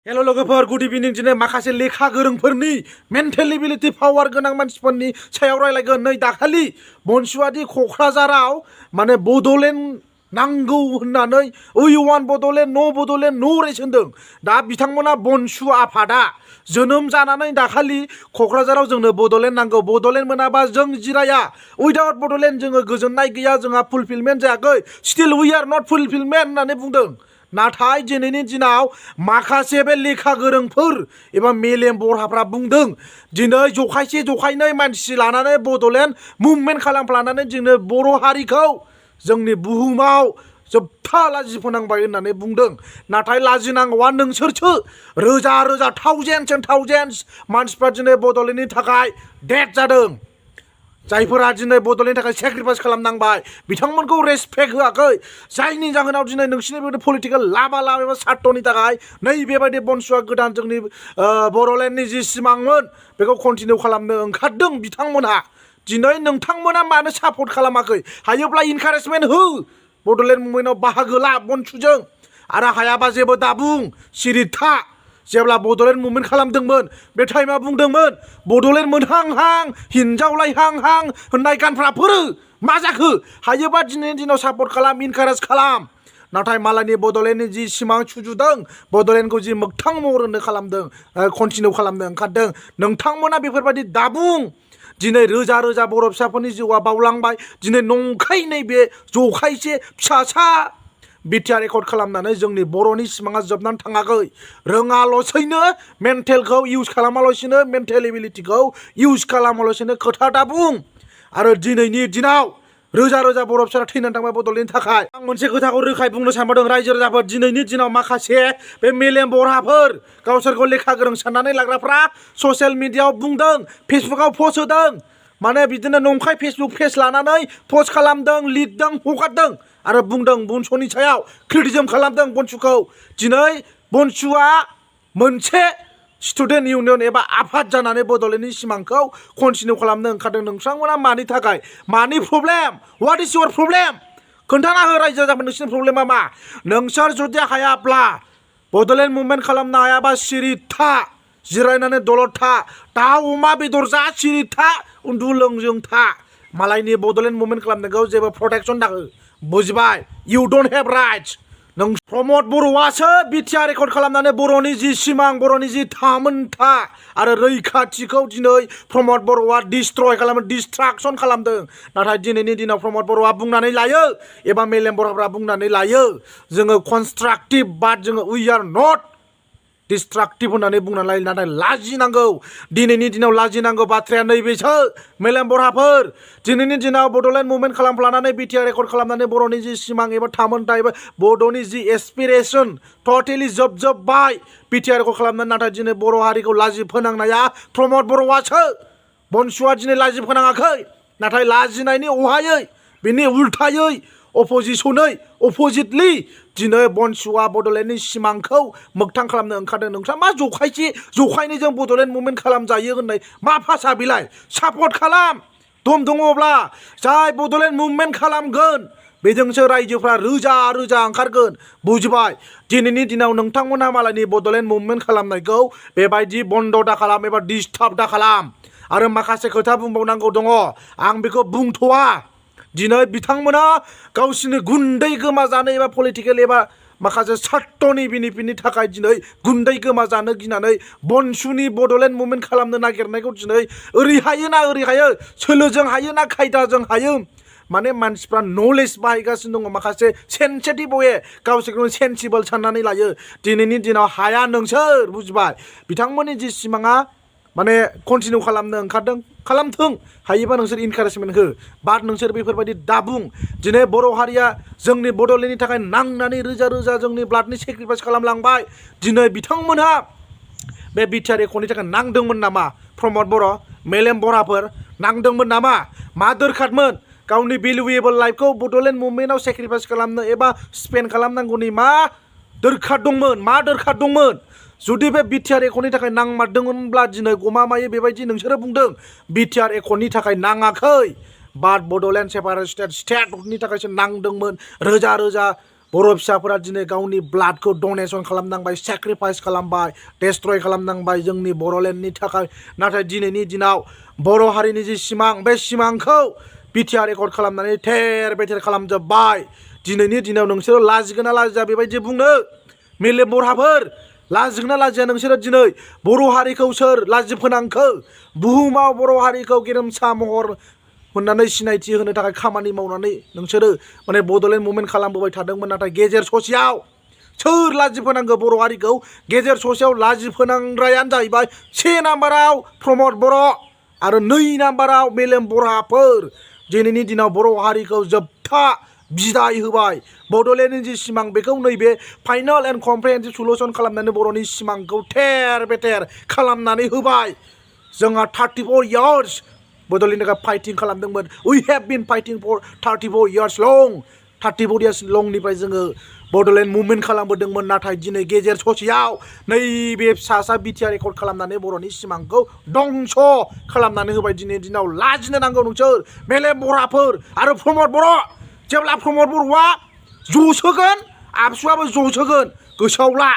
Hello लोगोफोर good इभिनिं दिनै माखासे लेखा गोरोंफोरनि मेन्टेल एबिलिटि पावार गोनां मानसिफोरनि सायाव रायलायगोन। नै दाखालि बनसुआदि क'क्राझाराव माने बड'लेण्ड नांगौ होननानै ओइ वान बड'लेण्ड नो बड'लेण्ड नो रेस होनदों। दा बिथांमोना बनसु आफादा जोनोम जानानै दाखालि क'क्राझाराव जोंनो बड'लेण्ड नांगौ, बड'लेण्ड मोनाबा जों जिराया, उइदाउट बड'लेण्ड जोङो गोजोननाय गैया, जोंहा फुलफिलमेन्ट जायाखै, still we are not fulfilment होननानै बुंदों। नाथाय दिनैनि दिनाव माखासे बे लेखा गोरोंफोर एबा मेलेम बरहाफ्रा बुंदों दिनै जखायसे जखायनै मानसि लानानै बड'लेण्ड मुभमेन्ट खालामफ्लानानै जोंनो बर' हारिखौ जोंनि बुहुमाव जोबथा लाजि फोनांबाय होननानै बुंदों। नाथाय लाजिनांगौआ नोंसोरसो। रोजा रोजा थाउजेन्डस एन्ड थाउजेन्डस मानसिफ्रा दिनै बड'लेण्डनि थाखाय डेथ जादों। जायफोरा दिनै बड'लेण्डनि थाखाय सेक्रिफाइस खालामनांबाय बिथांमोनखौ रेसपेक्ट होआखै। जायनि जाहोनाव दिनै नोंसिनि बेबायदि पलिटिकेल लाबा लाब एबा सार्थनि थाखाय नै बेबायदि बनसुआ गोदान जोंनि बड'लेण्डनि जि सिमांमोन बेखौ कन्टिनिउ खालामनो ओंखारदों बिथांमोनहा। दिनै नोंथांमोना मानो सापर्ट खालामाखै? हायोब्ला इनकारेजमेन्ट हो, बड'लेण्ड मुभमेन्टआव बाहागो ला बनसुजों। आरो हायाबा जेबो दाबुं, सिरि था। जेब्ला बड'लेण्ड मुभमेन्ट खालामदोंमोन बे टाइमा बुंदोंमोन बड'लेण्ड मोनहांहां हिनजावलायहांहां होननाय गानफ्रा फोरो मा जाखो? हायोबा दिनैनि दिनाव सापर्ट खालाम, इनकारेज खालाम। नाथाय मालायनि बड'लेण्डनि जि सिमां सुजुदों, बड'लेण्डखौ जि मोगथां महर होनो खालामदों, कन्टिनिउ खालामनो ओंखारदों, नोंथांमोना बेफोरबायदि दाबुं। दिनै रोजा रोजा बर' फिसाफोरनि जिउआ बावलांबाय। दिनै नंखाय नैबे जखायसे फिसासा बिटिआर रेकर्ड खालामनानै जोंनि बर'नि सिमाङा जोबनानै थाङाखै। रोङाल'सैनो मेन्टेलखौ इउज खालामाल'सैनो, मेन्टेल एबिलिटिखौ इउज खालामाल'सैनो खोथा दाबुं। आरो दिनैनि दिनाव रोजा रोजा बर' फिसाफ्रा थैनानै थांबाय बड'लेण्डनि थाखाय। आं मोनसे खोथाखौ रोखायै बुंनो सानबावदों रायजो राजाफोर, दिनैनि दिनाव माखासे बे मेलेम बरहाफोर गावसोरखौ लेखा गोरों साननानै लाग्राफ्रा ससियेल मिडियाआव बुंदों, फेसबुकाव पस्ट होदों, माने बिदिनो नंखाय फेसबुक पेज लानानै पस्ट खालामदों, लिरदों, हगारदों आरो बुंदों बनसुनि सायाव क्रिटिसिजम खालामदों बनसुखौ। दिनै बनसुआ मोनसे स्टुडेन्ट इउनियन एबा आफाद जानानै बड'लेण्डनि सिमांखौ कन्टिनिउ खालामनो ओंखारदों। नोंथांमोना मानि थाखाय? मानि problem? What is your problem? खोन्थाना हो रायजो राजाफोर, नोंसिनि प्रब्लेमा मा? नोंसोर जुदि हायाब्ला, बड'लेण्ड मुभमेन्ट खालामनो हायाबा सिरि था, जिरायनानै दलद था, दाउ अमा बेदर जा, सिरि था, उन्दु लोंजों था। मालायनि बड'लेण्ड मुभमेन्ट खालामनायखौ जेबो प्रटेक्सन दाहो, बुजिबाय? You don't have rights. नों प्रमद बर'आसो बिटिआर रेकर्ड खालामनानै बर'नि जि सिमां, बर'नि जि थामोनथा आरो रैखाथिखौ दिनै प्रमद बर'आ डिस्ट्रय खालामो, डिस्ट्राक्सन खालामदों। नाथाय दिनैनि दिनाव प्रमद बर'आ बुंनानै लायो एबा मेलेम बर'फ्रा बुंनानै लायो जोङो कनस्ट्राक्टिभ बाट जोङो वी आर नट डिस्ट्राक्टिभ होननानै बुंनानै लायो। नाथाय लाजिनांगौ, दिनैनि दिनाव लाजिनांगौ बाथ्राया नैबेसो मेलेम बरहाफोर। दिनैनि दिनाव बड'लेण्ड मुभमेन्ट खालामफ्लानानै बिटिआर रेकर्ड खालामनानै बर'नि जि सिमां एबा थामोनथा एबा बड'नि जि एसपिरेसन टटेलि जोबजोब्बाय बिटिआर रेकर्ड खालामनानै। नाथाय दिनै बर' हारिखौ लाजि फोनांनाया प्रमद बर'आसो। बनसुआ दिनै लाजि फोनाङाखै। नाथाय लाजिनायनि अहायै, बिनि उल्थायै अपोजिसनै अपोजिटलि दिनै बनसुआ बड'लेण्डनि सिमांखौ मोगथां खालामनो ओंखारदों। नोंस्रा मा जखायसे जखायनैजों बड'लेण्ड मुभमेन्ट खालामजायो होननाय मा भाषा बिलाय? सापर्ट खालाम, दम दङब्ला। जाय बड'लेण्ड मुभमेन्ट खालामगोन बेजोंसो रायजोफ्रा रोजा रोजा ओंखारगोन, बुजिबाय? दिनैनि दिनाव नोंथांमोनहा मालायनि बड'लेण्ड मुभमेन्ट खालामनायखौ बेबायदि बन्द दा खालाम एबा डिस्टार्ब दा खालाम। आरो माखासे खोथा बुंबावनांगौ दङ, आं बेखौ बुंथ'वा। दिनै बिथांमोना गावसिनि गुन्दै गोमाजानो एबा पलिटिकेल एबा माखासे सार्थनि बेनिफिटनि थाखाय दिनै गुन्दै गोमाजानो गिनानै बनसुनि बड'लेण्ड मुभमेन्ट खालामनो नागिरनायखौ दिनै ओरै हायो ना ओरै हायो, सोलोजों हायो ना खायदाजों हायो, माने मानसिफ्रा नलेज बाहायगासिनो दङ। माखासे सेन्सिटिभ वे गावसोरखौनो सेन्सिबोल साननानै लायो। दिनैनि दिनाव हाया नोंसोर, बुजिबाय? बिथांमोननि जि सिमाङा माने कन्टिनिउ खालामनो ओंखारदों, खालामथों। हायोबा नोंसोर इनकारेजमेन्ट हो, बाट नोंसोर बेफोरबायदि दाबुं। दिनै बर' हारिया जोंनि बड'लेण्डनि थाखाय नांनानै रोजा रोजा जोंनि ब्लाडनि सेक्रिफाइस खालामलांबाय। दिनै बिथांमोनहा बे बिटिआर रेकर्डनि थाखाय नांदोंमोन नामा? प्रमद बर', मेलेम बरहाफोर नांदोंमोन नामा? मा दोरखारमोन? गावनि भेलुएबल लाइफखौ बड'लेण्ड मुभमेन्टआव सेक्रिफाइस खालामनो एबा स्पेन्ड खालामनांगौनि मा दोरखार दंमोन? मा दोरखार दंमोन? जुदि बे बिटिआर रेकर्डनि थाखाय नांमारदोंमोनब्ला दिनै गमामायै बेबायदि नोंसोरो बुंदों बिटिआर रेकर्डनि थाखाय नाङाखै, बाट बड'लेण्ड सेपारेटेड स्टेटनि थाखायसो नांदोंमोन। रोजा रोजा बर' फिसाफोरा दिनै गावनि ब्लाडखौ डनेसन खालामनांबाय सेक्रिफाइस खालामबाय डेस्ट्रय खालामनांबाय जोंनि बर'लेण्डनि थाखाय नाथाय दिनैनि दिनाव बर' हारिनि जि सिमां बे सिमांखौ बिटिआर रेकर्ड खालामनानै थेर बेथेर खालामजोब्बाय दिनैनि दिनाव नोंसोरो लाजिगोन ना लाजिया बेबायदि बुंनो मेलेम बरहाफोर लाजिगोन ना लाजिया नोंसोरो दिनै बर' हारिखौ सोर लाजि फोनांखो बुहुमाव बर' हारिखौ गेरेमसा महर होननानै सिनायथि होनो थाखाय खामानि मावनानै नोंसोरो माने बड'लेण्ड मुभमेन्ट खालामबोबाय थादोंमोन नाथाय गेजेर ससेयाव सोर लाजि फोनांगौ बर' हारिखौ गेजेर ससेयाव लाजि फोनांग्रायानो जाहैबाय से नाम्बाराव प्रमद बर' आरो 2 नाम्बाराव मेलेम बरहाफोर दिनैनि दिनाव बर' हारिखौ जोबथा बिदाय होबाय बड'लेण्डनि जि सिमां बेखौ नैबे फाइनाल एन्ड कमप्रिहेन्सिभ सलुसन खालामनानै बर'नि सिमांखौ थेर बेथेर खालामनानै होबाय जोंहा 34 इयार्स बड'लेण्डनि थाखाय फाइटिं खालामदोंमोन we have been fighting for 34 years long 34 years लंनिफ्राय जोङो बड'लेण्ड मुभमेन्ट खालामबोदोंमोन नाथाय दिनै गेजेर ससेयाव नैबे फिसासा बिटिआर रेकर्ड खालामनानै बर'नि सिमांखौ दंस खालामनानै होबाय दिनैनि दिनाव लाजिनो नांगौ नोंसोर मेलेम बरहाफोर आरो प्रमद बर' जेब्ला प्रमद बर'आ जसोगोन आबसुआबो जसोगोन गोसोआव ला